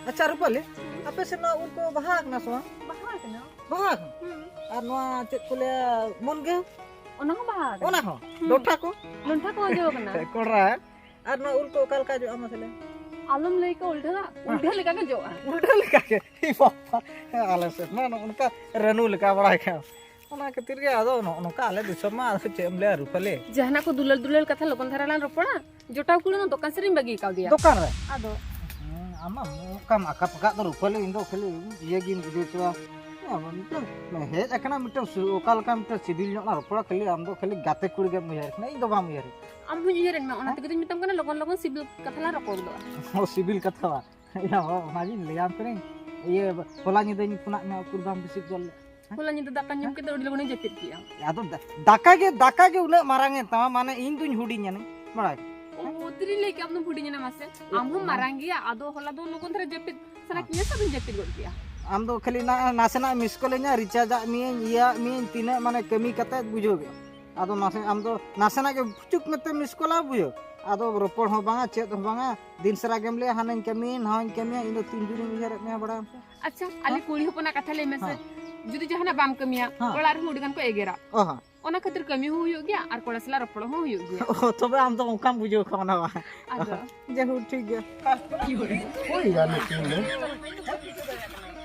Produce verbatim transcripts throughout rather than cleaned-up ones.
ᱟᱪᱪᱷᱟ ᱨᱩᱯᱟᱞᱤ, ᱟᱯᱮ ᱥᱮᱫ ᱱᱚᱣᱟ ᱩᱞ ᱠᱚ ᱵᱟᱦᱟ ᱟᱠᱟᱱᱟ ᱥᱮ ᱵᱟᱝ? ᱵᱟᱦᱟ ᱟᱠᱟᱱᱟ᱾ ᱵᱟᱦᱟ ᱟᱠᱟᱱᱟ? ᱦᱩᱸ᱾ ᱟᱨ ᱱᱚᱣᱟ ᱪᱮᱫ ᱠᱚ ᱞᱟᱹᱭᱟ, ᱢᱩᱱᱜᱟᱹ? ᱚᱱᱟ ᱦᱚᱸ ᱵᱟᱦᱟ ᱟᱠᱟᱱᱟ᱾ ᱚᱱᱟ ᱦᱚᱸ? ᱦᱩᱸ᱾ ᱰᱚᱴᱷᱟ ᱠᱚ? ᱰᱚᱴᱷᱟ ᱠᱚ ᱦᱚᱸ ᱡᱚ ᱟᱠᱟᱱᱟ᱾ ᱠᱚᱲᱟ, ᱟᱨ ᱱᱚᱣᱟ ᱩᱞ ᱠᱚ ᱚᱠᱟ ᱞᱮᱠᱟ ᱡᱚᱜᱼᱟ ᱢᱟᱥᱮ ᱞᱟᱹᱭ ᱢᱮ? ᱟᱞᱚᱢ ᱞᱟᱹᱭ ᱠᱚ, ᱩᱞᱰᱷᱟᱹ ᱱᱟᱜ, ᱩᱞᱰᱷᱟᱹ ᱞᱮᱠᱟ ᱜᱮ ᱡᱚᱜᱼᱟ᱾ ᱩᱞᱰᱷᱟᱹ ᱞᱮᱠᱟ ᱜᱮ? ᱮ ᱵᱟᱵᱟ, ᱟᱞᱮ ᱥᱮᱫ ᱢᱟ ᱱᱚᱜᱼᱚ ᱱᱚᱝᱠᱟ ᱨᱟᱹᱱᱩ ᱞᱮᱠᱟ ᱵᱟᱲᱟᱭ ᱠᱷᱟᱱ᱾ ᱚᱱᱟ ᱠᱷᱟᱹᱛᱤᱨ ᱜᱮ ᱟᱫᱚ ᱱᱚᱜᱼᱚ ᱱᱚᱝᱠᱟ ᱟᱞᱮ ᱫᱤᱥᱚᱢ ᱢᱟ, ᱟᱫᱚ ᱪᱮᱫ ᱮᱢ ᱞᱟᱹᱭᱟ ᱨᱩᱯᱟᱞᱤ᱾ ᱡᱟᱦᱟᱱᱟᱜ ᱠᱚ ᱫᱩᱞᱟᱹᱲ ᱫᱩᱞᱟᱹᱲ ᱠᱟᱛᱷᱟ ᱞᱚᱜᱚᱱ ᱫᱷᱟᱨᱟ ᱞᱟᱝ ᱨᱚᱯᱚᱲᱟ᱾ ᱡᱚᱴᱟᱣ ᱠᱩᱲᱤ ᱢᱟ ᱫᱚᱠᱟᱱ ᱥᱮᱫ ᱨᱤᱧ ᱵᱟᱹᱜᱤ ᱠᱟᱣᱫᱮᱭᱟ᱾ ᱫᱚᱠᱟᱱ ᱨᱮ? ᱟᱫᱚ ᱦᱮᱸ, ᱟᱢ ᱢᱟ ᱚᱠᱟᱢ ᱟᱠᱟᱫ ᱯᱟᱠᱟᱫ ᱫᱚ ᱨᱩᱯᱟᱞᱤ, ᱤᱧ ᱫᱚ ᱠᱷᱟᱹᱞᱤ ᱤᱭᱟᱹ ᱜᱤᱧ ᱵᱩᱡᱷᱟᱹᱣ ᱦᱚᱪᱚᱣᱟ᱾ ᱦᱮᱸ, ᱢᱤᱫᱴᱟᱝ ᱦᱮᱡ ᱟᱠᱟᱱᱟ, ᱢᱤᱫᱴᱟᱝ ᱥᱩ-, ᱚᱠᱟ ᱞᱮᱠᱟ ᱢᱤᱫᱴᱟᱝ ᱥᱤᱵᱤᱞ ᱧᱚᱜ ᱞᱟᱝ ᱨᱚᱯᱚᱲᱟ, ᱠᱷᱟᱹᱞᱤ ᱟᱢ ᱫᱚ ᱠᱷᱟᱹᱞᱤ ᱜᱟᱛᱮ ᱠᱩᱲᱤ ᱜᱮᱢ ᱩᱭᱦᱟᱹᱨ ᱠᱟᱱᱟ, ᱤᱧ ᱫᱚ ᱵᱟᱢ ᱩᱭᱦᱟᱹᱨ᱾ ᱟᱢ ᱦᱚᱧ ᱩᱭᱦᱟᱹᱨᱮᱫ ᱢᱮ, ᱚᱱᱟ ᱛᱮᱜᱮ ᱛᱚᱧ ᱢᱮᱛᱟᱢ ᱠᱟᱱᱟ, ᱞᱚᱜᱚᱱ ᱞᱚᱜᱚᱱ ᱥᱤᱵᱤᱞ ᱠᱟᱛᱷᱟ ᱞᱟᱝ ᱨᱚᱯᱚᱲ ᱜᱚᱫᱚᱜᱼᱟ᱾ ᱚ, ᱥᱤᱵᱤᱞ ᱠᱟᱛᱷᱟ ᱵᱟ? ᱭᱟ, ᱚ-, ᱚᱱᱟᱜᱤᱧ ᱞᱟᱹᱭᱟᱢ ᱠᱟᱹᱱᱟᱹᱧ᱾ ᱤᱭᱟᱹ, ᱦᱚᱞᱟ ᱧᱤᱫᱟᱹᱧ ᱯᱷᱳᱱᱟᱫ ᱢᱮᱭᱟ, ᱩᱠᱩᱨ ᱵᱟᱢ ᱨᱤᱥᱤᱵᱷ ᱜᱚᱫ ᱞᱮᱫ᱾ ᱦᱚᱞᱟ ᱧᱤᱫᱟᱹ ᱫᱟᱠᱟ ᱧᱟᱢ ᱠᱟᱛᱮ ᱟᱹᱰᱤ ᱞᱚᱜᱚᱱᱤᱧ ᱡᱟᱹᱯᱤᱫ ᱠᱮᱜᱼᱟ᱾ ᱟᱫᱚ ᱫᱟ-, ᱫᱟᱠᱟ ᱜᱮ, ᱫᱟᱠᱟ ᱜᱮ ᱩᱱᱟᱹᱜ ᱢᱟᱨᱟᱝ ᱮᱱ ᱛᱟᱢᱟ, ᱢᱟᱱᱮ ᱤᱧ ᱫᱩᱧ ᱦᱩᱰᱤᱧ ᱮᱱᱟ, ᱵᱟᱲᱟᱭ? ᱚ, ᱛᱤᱨᱤᱧ ᱞᱟᱹᱭ ᱠᱮᱜᱼᱟ, ᱟᱢ ᱫᱚᱢ ᱦᱩᱰᱤᱧ ᱮᱱᱟ, ᱢᱟᱥᱮ᱾ ᱟᱢ ᱦᱚᱸ ᱢᱟᱨᱟᱝ ᱜᱮᱭᱟ, ᱟᱫᱚ ᱦᱚᱞᱟ ᱫᱚ ᱞᱚᱜᱚᱱ ᱫᱷᱟᱨᱟ ᱡᱟᱹᱯᱤᱫ ᱥᱟᱱᱟ ᱠᱤᱧᱟ ᱥᱮ, ᱟᱫᱚᱧ ᱡᱟᱹᱯᱤᱫ ᱜᱚᱫ ᱠᱮᱜᱼᱟ᱾ ᱟᱢ ᱫᱚ ᱠᱷᱟᱹᱞᱤ ᱱᱟ-, ᱱᱟᱥᱮᱱᱟᱜ ᱢᱤᱥ ᱠᱚᱞ ᱤᱧᱟ, ᱨᱤᱪᱟᱨᱡᱽ ᱟᱜ ᱢᱤᱭᱟᱹᱧ, ᱤᱭᱟᱹ ᱟᱜ ᱢᱤᱭᱟᱹᱧ, ᱛᱤᱱᱟᱹᱜ ᱢᱟᱱᱮ ᱠᱟᱹᱢᱤ ᱠᱟᱛᱮ ᱵᱩᱡᱷᱟᱹᱣ ᱜᱮ᱾ ᱟᱫᱚ ᱱᱟᱥᱮ ᱟᱢ ᱫᱚ ᱱᱟᱥᱮᱱᱟᱜ ᱜᱮ ᱯᱷᱩᱪᱩᱠ ᱢᱮᱱᱛᱮ ᱢᱤᱥ ᱠᱚᱞ ᱟᱢ ᱵᱩᱡᱷᱟᱹᱣ᱾ ᱟᱫᱚ ᱨᱚᱯᱚᱲ ᱦᱚᱸ ᱵᱟᱝᱟ, ᱪᱮᱫ ᱦᱚᱸ ᱵᱟᱝᱟ, ᱫᱤᱱ ᱥᱟᱨᱟ ᱜᱮᱢ ᱞᱟᱹᱭᱟ, ᱦᱟᱱᱟᱧ ᱠᱟᱹᱢᱤᱭᱟ, ᱱᱟᱣᱟᱧ ᱠᱟᱹᱢᱤᱭᱟ, ᱤᱧ ᱫᱚ ᱛᱤᱱ ᱡᱩᱨᱤᱧ ᱩᱭᱦᱟᱹᱨᱮᱫ ᱢᱮᱭᱟ, ᱵᱟᱲᱟᱭᱟᱢ ᱥᱮ? ᱟᱪᱪᱷᱟ, ᱟᱞᱮ ᱦᱮᱸ? ᱠᱩᱲᱤ ᱦᱚᱯᱚᱱᱟᱜ ᱠᱟᱛᱷᱟ ᱞᱟᱹᱭ ᱢᱮᱥᱮ᱾ ᱦᱮᱸ᱾ ᱡᱩᱫᱤ ᱡᱟᱦᱟᱱᱟᱜ ᱵᱟᱢ ᱠᱟᱹᱢᱤᱭᱟ, ᱦᱮᱸ᱾ ᱚᱲᱟᱜ ᱨᱮᱦᱚᱸ ᱟᱹᱰᱤ ᱜᱟᱱ ᱠᱚ ᱮᱜᱮᱨᱟ᱾ ᱚ ᱦᱚᱸ᱾ ᱚᱱᱟ ᱠᱷᱟᱹᱛᱤᱨ ᱠᱟᱹᱢᱤ ᱦᱚᱸ ᱦᱩᱭᱩᱜ ᱜᱮᱭᱟ ᱟᱨ ᱠᱚᱲᱟ ᱥᱟᱞᱟᱜ ᱨᱚᱯᱚᱲ ᱦᱚᱸ ᱦᱩᱭᱩᱜ ᱜᱮᱭᱟ᱾ ᱚ, ᱛᱚᱵᱮ ᱟᱢ ᱫᱚ ᱚᱱᱠᱟᱢ ᱵᱩᱡᱷᱟᱹᱣ ᱠᱷᱟᱱ ᱚᱱᱟ ᱵᱟᱝ? ᱟᱫᱚ᱾ ᱡᱟᱭᱦᱳᱠ, ᱴᱷᱤᱠ ᱜᱮᱭᱟ᱾ ᱦᱳᱭ, ᱭᱟ, ᱱᱩᱠᱤᱱ ᱫᱚ᱾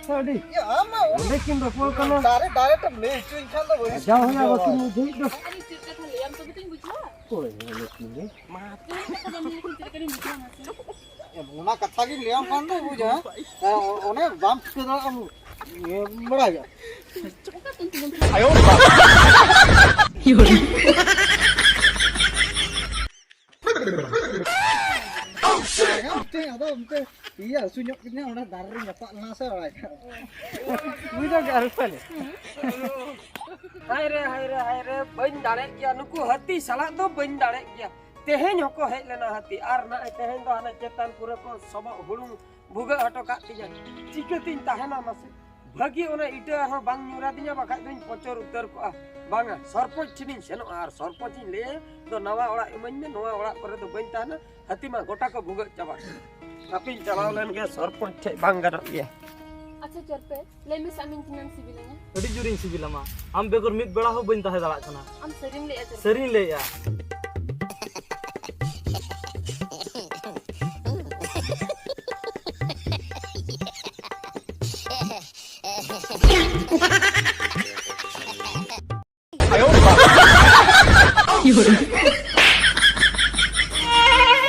ᱟᱹᱰᱤ ᱭᱟ, ᱟᱢ ᱢᱟ ᱚᱸᱰᱮ ᱠᱤᱱ ᱨᱚᱯᱚᱲ ᱠᱟᱱᱟ᱾ ᱰᱟᱭᱨᱮᱠᱴ, ᱰᱟᱭᱨᱮᱠᱴ ᱮᱢ ᱞᱟᱹᱭ ᱦᱚᱪᱚᱧ ᱠᱷᱟᱱ ᱫᱚ ᱵᱟᱹᱧ ᱡᱟ ᱦᱩᱭᱱᱟ, ᱵᱩᱡᱷᱟᱹᱣᱟ᱾ ᱵᱟᱹᱠᱤᱱ ᱵᱩᱡᱷᱟᱹᱣᱮᱫ ᱫᱚ᱾ ᱟᱨ ᱤᱧ ᱪᱮᱫ ᱠᱟᱛᱷᱟ ᱞᱟᱹᱭᱟᱢ ᱛᱚᱵᱮ ᱛᱚᱧ ᱵᱩᱡᱷᱟᱹᱣᱟ? ᱦᱳᱭ, ᱦᱳᱭ, ᱱᱩᱠᱤᱱ ᱫᱚ᱾ ᱢᱟ᱾ ᱤᱧ ᱠᱟᱛᱷᱟ ᱵᱟᱢ ᱞᱟᱹᱭ ᱞᱮᱠᱷᱟᱱ ᱪᱮᱫ ᱞᱮᱠᱟᱧ ᱵᱩᱡᱷᱟᱹᱣᱟ ᱢᱟᱥᱮ? ᱮ, ᱚᱱᱟ ᱠᱟᱛᱷᱟ ᱜᱤᱧ ᱞᱟᱹᱭᱟᱢ ᱠᱟᱱ ᱫᱚ, ᱵᱩᱡᱽ ᱦᱮᱸ? ᱮ, ᱚ-, ᱚᱱᱮ ᱵᱟᱢ ᱴᱷᱤᱠᱟᱹ ᱫᱟᱲᱮᱭᱟᱜᱼᱟ, ᱮ, ᱵᱟᱲᱟᱭ ᱜᱮᱭᱟ᱾ ᱟᱭᱳ ᱵᱟᱵᱟ᱾ ᱚᱱᱛᱮ, ᱟᱫᱚ ᱚᱱᱛᱮ ᱤᱭᱟᱹ ᱦᱟᱹᱥᱩ ᱧᱚᱜ ᱠᱤᱫᱤᱧᱟ, ᱚᱸᱰᱮ ᱫᱟᱨᱮ ᱨᱤᱧ ᱨᱟᱯᱟᱜ ᱞᱮᱱᱟ ᱥᱮ, ᱵᱟᱲᱟᱭ ᱠᱟᱜ᱾ ᱵᱩᱡᱷᱟᱹᱣ ᱠᱮᱜᱼᱟ ᱨᱩᱯᱟᱞᱤ? ᱦᱟᱭ ᱨᱮ, ᱦᱟᱭ ᱨᱮ, ᱦᱟᱭ ᱨᱮ, ᱵᱟᱹᱧ ᱫᱟᱲᱮᱭᱟᱜ ᱜᱮᱭᱟ, ᱱᱩᱠᱩ ᱦᱟᱹᱛᱤ ᱥᱟᱞᱟᱜ ᱫᱚ ᱵᱟᱹᱧ ᱫᱟᱲᱮᱭᱟᱜ ᱜᱮᱭᱟ᱾ ᱛᱮᱦᱮᱧ ᱦᱚᱸᱠᱚ ᱦᱮᱡ ᱞᱮᱱᱟ ᱦᱟᱹᱛᱤ, ᱟᱨ ᱱᱟᱜᱼᱚᱭ ᱛᱮᱦᱮᱧ ᱫᱚ ᱦᱟᱱᱮ ᱪᱮᱛᱟᱱ ᱯᱩᱨᱟᱹ ᱠᱚ ᱥᱚᱵᱚᱜ ᱦᱩᱲᱩᱝ ᱵᱷᱩᱜᱟᱹᱜ ᱦᱚᱴᱚ ᱠᱟᱜ ᱛᱤᱧᱟ᱾ ᱪᱤᱠᱟᱹᱛᱤᱧ ᱛᱟᱦᱮᱱᱟ ᱢᱟᱥᱮ? ᱵᱷᱟᱹᱜᱤ ᱚᱱᱟ ᱤᱴᱟᱹ ᱟᱨᱦᱚᱸ ᱵᱟᱝ ᱧᱩᱨ ᱟᱹᱫᱤᱧᱟ, ᱵᱟᱠᱷᱟᱡ ᱫᱚᱧ ᱯᱚᱪᱚᱨ ᱩᱛᱟᱹᱨ ᱠᱚᱜᱼᱟ᱾ ᱵᱟᱝᱟ, ᱥᱚᱨᱯᱚᱧᱪ ᱴᱷᱮᱱᱤᱧ ᱥᱮᱱᱚᱜᱼᱟ ᱟᱨ ᱥᱚᱨᱯᱚᱧᱪ ᱤᱧ ᱞᱟᱹᱭᱟ, "ᱫᱚ ᱱᱟᱣᱟ ᱚᱲᱟᱜ ᱤᱢᱟᱹᱧ ᱢᱮ, ᱱᱚᱣᱟ ᱚᱲᱟᱜ ᱠᱚᱨᱮ ᱫᱚ ᱵᱟᱹᱧ ᱛᱟᱦᱮᱱᱟ, ᱦᱟᱹᱛᱤ ᱢᱟ ᱜᱚᱴᱟ ᱠᱚ ᱵᱷᱩᱜᱟᱹᱜ ᱪᱟᱵᱟ ᱠᱮᱫᱟ᱾" ᱦᱟᱯᱮᱧ ᱪᱟᱞᱟᱣ ᱞᱮᱱ ᱜᱮ, ᱥᱚᱨᱯᱚᱧᱪ ᱴᱷᱮᱡ ᱵᱟᱝ ᱜᱟᱱᱚᱜ ᱜᱮᱭᱟ᱾ ᱟᱪᱪᱷᱟ ᱪᱚᱨᱯᱮ, ᱞᱟᱹᱭ ᱢᱮᱥᱮ ᱟᱢᱤᱧ ᱛᱤᱱᱟᱹᱜ ᱮᱢ ᱥᱤᱵᱤᱞᱤᱧᱟ? ᱟᱹᱰᱤ ᱡᱳᱨᱤᱧ ᱥᱤᱵᱤᱞᱟᱢᱟ᱾ ᱟᱢ ᱵᱮᱜᱚᱨ ᱢᱤᱫ ᱵᱮᱲᱟ ᱦᱚᱸ ᱵᱟᱹᱧ ᱛᱟᱦᱮᱸ ᱫᱟᱲᱮᱭᱟᱜ ᱠᱟᱱᱟ᱾ ᱟᱢ ᱥᱟᱹᱨᱤᱢ ᱞᱟᱹᱭᱮᱜᱼᱟ ᱪᱚᱨᱯᱮ? ᱥᱟᱹᱨᱤᱧ ᱞᱟᱹᱭᱮᱜᱼᱟ᱾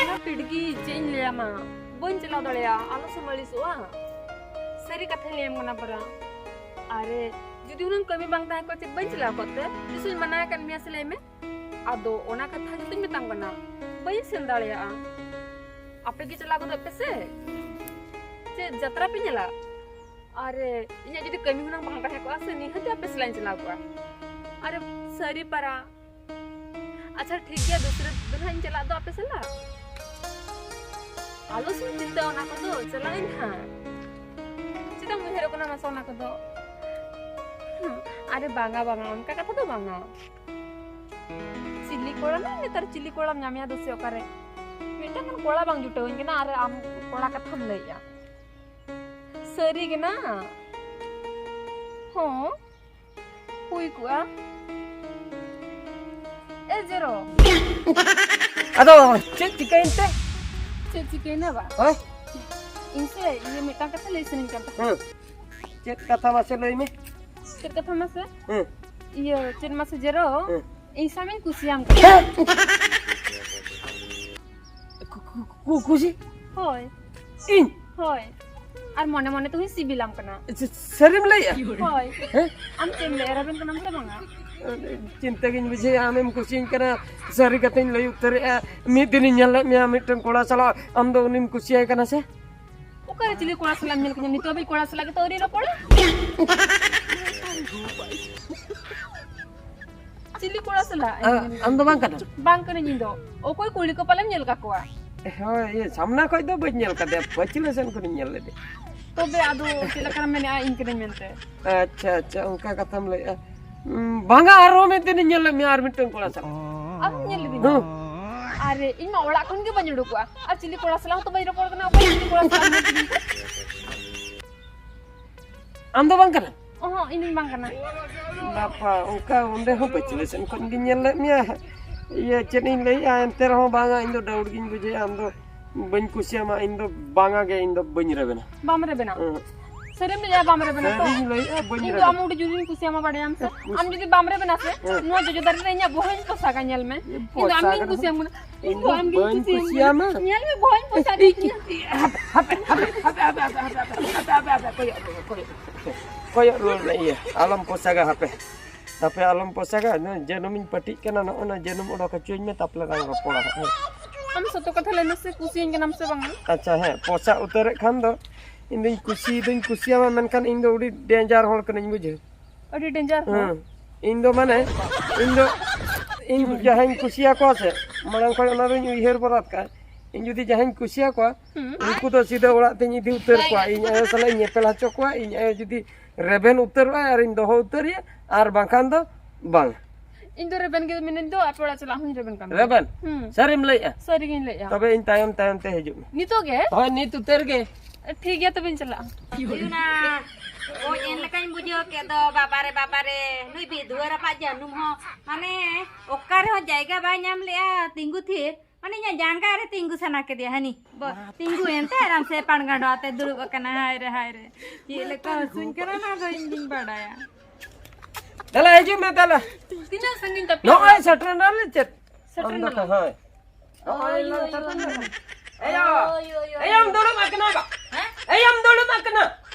ᱚᱱᱟ ᱯᱤᱰᱜᱤ ᱪᱮᱫ ᱤᱧ ᱞᱟᱹᱭᱟᱢᱟ, ᱵᱟᱹᱧ ᱪᱟᱞᱟᱣ ᱫᱟᱲᱮᱭᱟᱜᱼᱟ, ᱟᱞᱚ ᱥᱮᱢ ᱟᱹᱲᱤᱥᱚᱜᱼᱟ᱾ ᱥᱟᱹᱨᱤ ᱠᱟᱛᱷᱟᱧ ᱞᱟᱹᱭᱟᱢ ᱠᱟᱱᱟ ᱯᱟᱨᱟ᱾ ᱟᱨᱮ, ᱡᱩᱫᱤ ᱦᱩᱱᱟᱹᱝ ᱠᱟᱹᱢᱤ ᱵᱟᱝ ᱛᱟᱦᱮᱸ ᱠᱚᱜ ᱪᱮᱫ ᱵᱟᱹᱧ ᱪᱟᱞᱟᱣ ᱠᱚᱜ ᱛᱮ? ᱛᱤᱥ ᱤᱧ ᱢᱟᱱᱟ ᱟᱠᱟᱫ ᱢᱮᱭᱟ ᱥᱮ ᱞᱟᱹᱭ ᱢᱮ? ᱟᱫᱚ ᱚᱱᱟ ᱠᱟᱛᱷᱟ ᱜᱮᱛᱚᱧ ᱢᱮᱛᱟᱢ ᱠᱟᱱᱟ, ᱵᱟᱹᱧ ᱥᱮᱱ ᱫᱟᱲᱮᱭᱟᱜᱼᱟ᱾ ᱟᱯᱮ ᱜᱮ ᱪᱟᱞᱟᱣ ᱜᱚᱫᱚᱜ ᱯᱮ ᱥᱮ᱾ ᱪᱮᱫ ᱡᱟᱛᱨᱟ ᱯᱮ ᱧᱮᱞᱟ? ᱟᱨᱮ, ᱤᱧᱟᱹᱜ ᱡᱩᱫᱤ ᱠᱟᱹᱢᱤ ᱦᱩᱱᱟᱹᱝ ᱵᱟᱝ ᱛᱟᱦᱮᱸ ᱠᱚᱜᱼᱟ ᱥᱮ, ᱱᱤᱦᱟᱹᱛ ᱟᱯᱮ ᱥᱟᱞᱟᱜ ᱤᱧ ᱪᱟᱞᱟᱣ ᱠᱚᱜᱼᱟ᱾ ᱟᱨᱮ, ᱥᱟᱹᱨᱤ ᱯᱟᱨᱟ᱾ ᱟᱪᱪᱷᱟ, ᱴᱷᱤᱠ ᱜᱮᱭᱟ, ᱫᱚᱥᱨᱟ ᱫᱤᱱ ᱦᱟᱸᱜ ᱤᱧ ᱪᱟᱞᱟᱜ ᱫᱚ ᱟᱯᱮ ᱥᱟᱞᱟᱜ᱾ ᱟᱞᱚ ᱥᱮᱢ ᱪᱤᱱᱛᱟᱹ ᱚᱱᱟ ᱠᱚᱫᱚ, ᱪᱟᱞᱟᱜ ᱟᱹᱧ ᱦᱟᱸᱜ᱾ ᱪᱮᱫᱟᱜ ᱮᱢ ᱩᱭᱦᱟᱹᱨᱚᱜ ᱠᱟᱱᱟ ᱢᱟᱥᱮ ᱚᱱᱟ ᱠᱚᱫᱚ? ᱦᱩᱸ, ᱟᱨᱮ ᱵᱟᱝᱟ, ᱵᱟᱝᱟ, ᱚᱱᱠᱟ ᱠᱟᱛᱷᱟ ᱫᱚ ᱵᱟᱝᱟ᱾ ᱪᱤᱞᱤ ᱠᱚᱲᱟ ᱱᱟ ᱱᱮᱛᱟᱨ, ᱪᱤᱞᱤ ᱠᱚᱲᱟᱢ ᱧᱟᱢᱮᱭᱟ ᱫᱚᱥᱮ ᱚᱠᱟᱨᱮ? ᱢᱤᱫᱴᱟᱝ ᱜᱟᱱ ᱠᱚᱲᱟ ᱵᱟᱝ ᱡᱩᱴᱟᱹᱣᱟᱹᱧ ᱠᱟᱱᱟ, ᱟᱨ ᱟᱢ ᱠᱚᱲᱟ ᱠᱟᱛᱷᱟᱢ ᱞᱟᱹᱭᱮᱜᱼᱟ᱾ ᱥᱟᱹᱨᱤ ᱜᱮ ᱱᱟ? ᱦᱚᱸ, ᱦᱩᱭ ᱠᱚᱜᱼᱟ᱾ ᱮ ᱡᱮᱨᱚ᱾ ᱟᱫᱚ ᱪᱮᱫ ᱪᱤᱠᱟᱹᱭᱮᱱ ᱛᱮ? ᱪᱮᱫ ᱪᱤᱠᱟᱹᱭᱮᱱᱟ ᱵᱟ? ᱦᱳᱭ᱾ ᱤᱧ ᱥᱮ ᱤᱭᱟᱹ ᱢᱤᱫᱴᱟᱝ ᱠᱟᱛᱷᱟ ᱞᱟᱹᱭ ᱥᱟᱱᱟᱧ ᱠᱟᱱ ᱛᱟᱦᱮᱸᱫ᱾ ᱦᱮᱸ᱾ ᱪᱮᱫ ᱠᱟᱛᱷᱟ ᱢᱟᱥᱮ ᱞᱟᱹᱭ ᱢᱮ? ᱪᱮᱫ ᱠᱟᱛᱷᱟ ᱢᱟᱥᱮ? ᱦᱮᱸ᱾ ᱤᱭᱟᱹ ᱪᱮᱫ ᱢᱟᱥᱮ ᱡᱮᱨᱚ? ᱦᱮᱸ᱾ ᱤᱧ ᱥᱟᱢᱤᱧ ᱠᱩᱥᱤᱭᱟᱢ ᱠᱟᱱᱟ᱾ ᱠᱩ-, ᱠᱩ-, ᱠᱩ-, ᱠᱩᱥᱤ? ᱦᱳᱭ᱾ ᱤᱧ? ᱦᱳᱭ᱾ ᱟᱨ ᱢᱚᱱᱮ ᱢᱚᱱᱮ ᱛᱮᱦᱚᱸᱧ ᱥᱤᱵᱤᱞᱟᱢ ᱠᱟᱱᱟ᱾ ᱥᱟᱹᱨᱤᱢ ᱞᱟᱹᱭᱮᱜᱼᱟ? ᱦᱳᱭ᱾ ᱦᱮᱸ? ᱟᱢ ᱪᱮᱫ ᱮᱢ ᱞᱟᱹᱭᱮᱜᱼᱟ, ᱨᱮᱵᱮᱱ ᱠᱟᱱᱟᱢ ᱥᱮ ᱵᱟᱝᱟ? ᱪᱤᱱᱛᱟᱹ ᱜᱤᱧ ᱵᱩᱡᱷᱟᱹᱣᱮᱜᱼᱟ, ᱟᱢᱮᱢ ᱠᱩᱥᱤᱭᱟᱹᱧ ᱠᱟᱱᱟ᱾ ᱥᱟᱹᱨᱤ ᱠᱟᱛᱷᱟᱧ ᱞᱟᱹᱭ ᱩᱛᱟᱹᱨᱮᱜᱼᱟ, ᱢᱤᱫ ᱫᱤᱱᱤᱧ ᱧᱮᱞ ᱞᱮᱫ ᱢᱮᱭᱟ ᱢᱤᱫᱴᱮᱱ ᱠᱚᱲᱟ ᱥᱟᱞᱟᱜ, ᱟᱢ ᱫᱚ ᱩᱱᱤᱢ ᱠᱩᱥᱤᱭᱟᱭ ᱠᱟᱱᱟ ᱥᱮ? ᱚᱠᱟᱨᱮ ᱪᱤᱞᱤ ᱠᱚᱲᱟ ᱥᱟᱞᱟᱜ ᱮᱢ ᱧᱮᱞ ᱠᱤᱧᱟ? ᱱᱤᱛᱚᱜ ᱦᱟᱹᱵᱤᱡ ᱠᱚᱲᱟ ᱥᱟᱞᱟᱜ ᱜᱮᱛᱚ ᱟᱹᱣᱨᱤ ᱨᱚᱯᱚᱲᱟ᱾ ᱪᱤᱞᱤ ᱠᱚᱲᱟ ᱥᱟᱞᱟᱜ? ᱟ-, ᱟᱢ ᱫᱚ ᱵᱟᱝ ᱠᱟᱱᱟᱢ? ᱵᱟᱝ ᱠᱟᱹᱱᱟᱹᱧ ᱤᱧ ᱫᱚ᱾ ᱚᱠᱚᱭ ᱠᱩᱲᱤ ᱠᱚ ᱯᱟᱞᱮᱢ ᱧᱮᱞ ᱠᱟᱠᱚᱣᱟ? ᱦᱳᱭ, ᱤᱭᱟᱹ, ᱥᱟᱢᱱᱟ ᱠᱷᱚᱡ ᱫᱚ ᱵᱟᱹᱧ ᱧᱮᱞ ᱠᱟᱫᱮᱭᱟ, ᱯᱟᱹᱪᱷᱞᱟᱹ ᱥᱮᱱ ᱠᱷᱚᱱᱤᱧ ᱧᱮᱞ ᱞᱮᱫᱮ᱾ ᱛᱚᱵᱮ ᱟᱫᱚ ᱪᱮᱫ ᱞᱮᱠᱟᱨᱮᱢ ᱢᱮᱱᱮᱜᱼᱟ ᱤᱧ ᱠᱟᱹᱱᱟᱹᱧ ᱢᱮᱱᱛᱮ? ᱟᱪᱪᱷᱟ, ᱟᱪᱪᱷᱟ, ᱚᱱᱠᱟ ᱠᱟᱛᱷᱟᱢ ᱞᱟᱹᱭᱮᱜᱼᱟ᱾ ᱩᱸ, ᱵᱟᱝᱟ, ᱟᱨᱦᱚᱸ ᱢᱤᱫ ᱫᱤᱱᱤᱧ ᱧᱮᱞ ᱞᱮᱫ ᱢᱮᱭᱟ ᱟᱨ ᱢᱤᱫᱴᱟᱝ ᱠᱚᱲᱟ ᱥᱟᱞᱟᱜ᱾ ᱟᱢᱮᱢ ᱧᱮᱞ ᱞᱮᱫᱤᱧᱟ? ᱦᱩᱸ᱾ ᱟᱨ ᱤᱧ ᱢᱟ ᱚᱲᱟᱜ ᱠᱷᱚᱱ ᱜᱮ ᱵᱟᱹᱧ ᱩᱰᱩᱠᱚᱜᱼᱟ᱾ ᱟᱨ ᱪᱤᱞᱤ ᱠᱚᱲᱟ ᱥᱟᱞᱟᱜ ᱦᱚᱸ ᱛᱚ ᱵᱟᱹᱧ ᱨᱚᱯᱚᱲ ᱠᱟᱱᱟ, ᱚᱠᱚᱭ ᱪᱤᱞᱤ ᱠᱚᱲᱟ ᱥᱟᱞᱟᱜ ᱤᱧ ᱨᱚᱯᱚᱲ ᱠᱟᱱᱟ? ᱟᱢ ᱫᱚ ᱵᱟᱝ ᱠᱟᱱᱟ? ᱚᱦᱚᱸ, ᱤᱧ ᱫᱚᱧ ᱵᱟᱝ ᱠᱟᱱᱟ᱾ ᱵᱟᱯᱟ, ᱚᱱᱠᱟ ᱚᱸᱰᱮ ᱦᱚᱸ ᱯᱟᱹᱪᱷᱞᱟᱹ ᱥᱮᱱ ᱠᱷᱚᱱ ᱜᱤᱧ ᱧᱮᱞ ᱞᱮᱫ ᱢᱮᱭᱟ᱾ ᱤᱭᱟᱹ, ᱪᱮᱫ ᱤᱧ ᱞᱟᱹᱭᱮᱜᱼᱟ, ᱮᱱᱛᱮ ᱨᱮᱦᱚᱸ ᱵᱟᱝᱟ, ᱤᱧ ᱫᱚ doubt ᱜᱤᱧ ᱵᱩᱡᱷᱟᱹᱣᱮᱜᱼᱟ, ᱟᱢ ᱫᱚ ᱵᱟᱹᱧ ᱠᱩᱥᱤᱭᱟᱢᱟ, ᱤᱧ ᱫᱚ ᱵᱟᱝᱟ ᱜᱮ, ᱤᱧ ᱫᱚ ᱵᱟᱹᱧ ᱨᱮᱵᱮᱱᱟ᱾ ᱵᱟᱢ ᱨᱮᱵᱮᱱᱟ? ᱦᱮᱸ᱾ ᱥᱟᱹᱨᱤᱢ ᱞᱟᱹᱭᱮᱜᱼᱟ, ᱵᱟᱢ ᱨᱮᱵᱮᱱᱟ ᱛᱚ? ᱥᱟᱹᱨᱤᱧ ᱞᱟᱹᱭᱮᱜᱼᱟ, ᱵᱟᱹᱧ ᱤᱧ ᱫᱚ ᱨᱮᱵᱮᱱᱟ᱾ ᱟᱢ ᱟᱹᱰᱤ ᱡᱳᱨᱤᱧ ᱠᱩᱥᱤᱭᱟᱢᱟ, ᱵᱟᱲᱟᱭᱟᱢ ᱥᱮ? ᱦᱮᱸ᱾ ᱟᱢ ᱡᱩᱫᱤ ᱵᱟᱢ ᱨᱮᱵᱮᱱᱟ ᱥᱮ, ᱦᱮᱸ᱾ ᱱᱚᱣᱟ ᱡᱚᱡᱚ ᱫᱟᱨᱮ ᱨᱮ ᱤᱧᱟᱹᱜ ᱵᱚᱦᱚᱧ ᱯᱚᱥᱟᱜᱟ, ᱧᱮᱞ ᱢᱮ᱾ ᱤᱧ ᱫᱚ ᱟᱢ ᱯᱚᱥᱟᱜᱟ ᱜᱤᱧ ᱨᱮᱦᱚᱸ᱾ ᱠᱩᱥᱤᱭᱟᱢ ᱠᱟᱱᱟ᱾ ᱤᱧ ᱤᱧ ᱫᱚ ᱫᱚ ᱟᱢ ᱜᱤᱧ ᱵᱟᱹᱧ ᱠᱩᱥᱤᱭᱟᱢ ᱠᱩᱥᱤᱭᱟᱢᱟ᱾ ᱠᱟᱱᱟ᱾ ᱧᱮᱞ ᱢᱮ, ᱵᱚᱦᱚᱧ ᱯᱚᱥᱟᱜ ᱠᱟᱱᱟ᱾ ᱦᱟᱯᱮ, ᱦᱟᱯᱮ, ᱦᱟᱯᱮ, ᱠᱚᱭᱚᱜ, ᱠᱚᱭᱚᱜ, ᱠᱚᱭᱚᱜ, ᱠᱚᱭᱚᱜ ᱨᱩᱣᱟᱹᱲ ᱢᱮ, ᱤᱭᱟᱹ, ᱟᱞᱚᱢ ᱯᱚᱥᱟᱜᱟ, ᱦᱟᱯᱮ᱾ ᱦᱟᱯᱮ, ᱟᱞᱚᱢ ᱯᱚᱥᱟᱜᱟ, ᱱᱚᱣᱟ ᱡᱟᱹᱱᱩᱢᱤᱧ ᱯᱟᱹᱴᱤᱜ ᱠᱟᱱᱟ, ᱱᱚᱜᱼᱚ ᱱᱟ ᱡᱟᱹᱱᱩᱢ ᱚᱰᱚᱠ ᱦᱚᱪᱚᱧ ᱢᱮ, ᱛᱟᱯᱚᱨᱮ ᱞᱟᱝ ᱨᱚᱯᱚᱲᱟ ᱦᱟᱸᱜ, ᱦᱮᱸ᱾ ᱟᱢ ᱥᱚᱛᱚ ᱠᱟᱛᱷᱟ ᱞᱟᱹᱭ ᱢᱮᱥᱮ, ᱠᱩᱥᱤᱭᱟᱹᱧ ᱠᱟᱱᱟᱢ ᱥᱮ ᱵᱟᱝᱟ? ᱟᱪᱪᱷᱟ, ᱦᱮᱸ, ᱯᱚᱥᱟᱜ ᱩᱛᱟᱹᱨᱮᱫ ᱠᱷᱟᱱ ᱫᱚ ᱤᱧ ᱫᱚᱧ ᱠᱩᱥᱤ ᱫᱚᱧ ᱠᱩᱥᱤᱭᱟᱢᱟ, ᱢᱮᱱᱠᱷᱟᱱ ᱤᱧ ᱫᱚ ᱟᱹᱰᱤ danger ᱦᱚᱲ ᱠᱟᱹᱱᱟᱹᱧ, ᱵᱩᱡᱷᱟᱹᱣ᱾ ᱟᱹᱰᱤ danger ᱦᱚᱲ? ᱦᱮᱸ, ᱤᱧ ᱫᱚ ᱢᱟᱱᱮ, ᱤᱧ ᱫᱚ, ᱤᱧ ᱡᱟᱦᱟᱸᱧ ᱠᱩᱥᱤᱭᱟᱠᱚᱣᱟ ᱥᱮ, ᱢᱟᱲᱟᱝ ᱠᱷᱚᱱ ᱚᱱᱟ ᱫᱚᱧ ᱩᱭᱦᱟᱹᱨ ᱵᱚᱨᱟᱫ ᱠᱟᱜᱼᱟ᱾ ᱤᱧ ᱡᱩᱫᱤ ᱡᱟᱦᱟᱸᱧ ᱠᱩᱥᱤᱭᱟᱠᱚᱣᱟ, ᱦᱩᱸ᱾ ᱩᱱᱠᱩ ᱫᱚ ᱥᱤᱫᱷᱟᱹ ᱚᱲᱟᱜ ᱛᱮᱧ ᱤᱫᱤ ᱩᱛᱟᱹᱨ ᱠᱚᱣᱟ᱾ ᱤᱧ ᱟᱭᱳ ᱥᱟᱞᱟᱜ ᱤᱧ ᱧᱮᱯᱮᱞ ᱦᱚᱪᱚ ᱠᱚᱣᱟ, ᱤᱧ ᱟᱭᱳ ᱡᱩᱫᱤ ᱨᱮᱵᱮᱱ ᱩᱛᱟᱹᱨᱚᱜᱼᱟᱭ ᱟᱨᱤᱧ ᱫᱚᱦᱚ ᱩᱛᱟᱹᱨᱮᱭᱟ, ᱟᱨ ᱵᱟᱝᱠᱷᱟᱱ ᱫᱚ ᱵᱟᱝ᱾ ᱤᱧ ᱫᱚ ᱨᱮᱵᱮᱱ ᱜᱮ ᱢᱤᱱᱟᱹᱧ ᱫᱚ, ᱟᱯᱮ ᱚᱲᱟᱜ ᱪᱟᱞᱟᱜ ᱦᱚᱸᱧ ᱨᱮᱵᱮᱱ ᱠᱟᱱ ᱜᱮᱭᱟ᱾ ᱨᱮᱵᱮᱱ? ᱦᱩᱸ᱾ ᱥᱟᱹᱨᱤᱢ ᱞᱟᱹᱭᱮᱜᱼᱟ? ᱥᱟᱹᱨᱤ ᱜᱤᱧ ᱞᱟᱹᱭᱮᱜᱼᱟ᱾ ᱛᱚᱵᱮ ᱤᱧ ᱛᱟᱭᱚᱢ ᱛᱟᱭᱚᱢ ᱛᱮ ᱦᱤᱡᱩᱜ ᱢᱮ᱾ ᱱᱤᱛᱚᱜ ᱜᱮ? ᱦᱳᱭ, ᱱᱤᱛ ᱩᱛᱟᱹᱨ ᱜᱮ᱾ ᱴᱷᱤᱠ ᱜᱮᱭᱟ, ᱛᱚᱵᱮᱧ ᱪᱟᱞᱟᱜᱼᱟ᱾ ᱦᱩᱭᱩᱜ ᱱᱟ᱾ ᱚᱡ ᱮᱱ ᱞᱮᱠᱟᱧ ᱵᱩᱡᱷᱟᱹᱣ ᱠᱮᱫ ᱫᱚ, ᱵᱟᱵᱟ ᱨᱮ, ᱵᱟᱵᱟ ᱨᱮ᱾ ᱱᱩᱭ ᱵᱤᱫᱷᱩᱣᱟᱹ ᱨᱟᱯᱟᱜ ᱡᱟᱹᱱᱩᱢ ᱦᱚᱸ, ᱢᱟᱱᱮ, ᱚᱠᱟ ᱨᱮᱦᱚᱸ ᱡᱟᱭᱜᱟ ᱵᱟᱭ ᱧᱟᱢ ᱞᱮᱜᱼᱟ ᱛᱤᱸᱜᱩ ᱛᱷᱤᱨ᱾ ᱢᱟᱱᱮ, ᱤᱧᱟᱹᱜ ᱡᱟᱸᱜᱟ ᱨᱮ ᱛᱤᱸᱜᱩ ᱥᱟᱱᱟ ᱠᱮᱫᱮᱭᱟ, ᱦᱟᱹᱱᱤ᱾ ᱵᱚ-, ᱛᱤᱸᱜᱩ ᱮᱱᱛᱮ ᱟᱨ ᱟᱢ ᱥᱮ ᱯᱟᱲᱜᱟᱸᱰᱚ ᱟᱛᱮ ᱫᱩᱲᱩᱵ ᱟᱠᱟᱱᱟ᱾ ᱦᱟᱭ ᱨᱮ, ᱦᱟᱭ ᱨᱮ᱾ ᱪᱮᱫ ᱞᱮᱠᱟ ᱦᱟᱹᱥᱩᱧ ᱠᱟᱱᱟ, ᱚᱱᱟ ᱫᱚ ᱤᱧ ᱜᱤᱧ ᱵᱟᱰᱟᱭᱟ᱾ ᱫᱮᱞᱟ, ᱦᱤᱡᱩᱜ ᱢᱮ, ᱫᱮᱞᱟ᱾ ᱛᱤᱱᱟᱹᱜ ᱥᱟᱺᱜᱤᱧ ᱛᱟᱯᱮ? ᱱᱚᱜᱼᱚᱭ ᱥᱮᱴᱮᱨ ᱱᱟᱞᱮ, ᱪᱮᱫ? ᱥᱮᱴᱮᱨ ᱟᱢ ᱫᱚ ᱱᱟᱞᱮ᱾ ᱦᱳᱭ᱾ ᱱᱚᱜᱼᱚᱭ ᱳᱭ, ᱞᱟᱝ ᱳᱭ, ᱥᱮᱴᱮᱨ ᱳᱭ, ᱱᱟᱞᱮ᱾ ᱳᱭ, ᱳᱭ, ᱳᱭ᱾ ᱮᱭ, ᱟᱢ ᱫᱩᱲᱩᱵ ᱟᱠᱟᱱᱟ ᱵᱟ? ᱦᱮᱸ? ᱮᱭ, ᱟᱢ ᱫᱩᱲᱩᱵ ᱟᱠᱟᱱᱟ?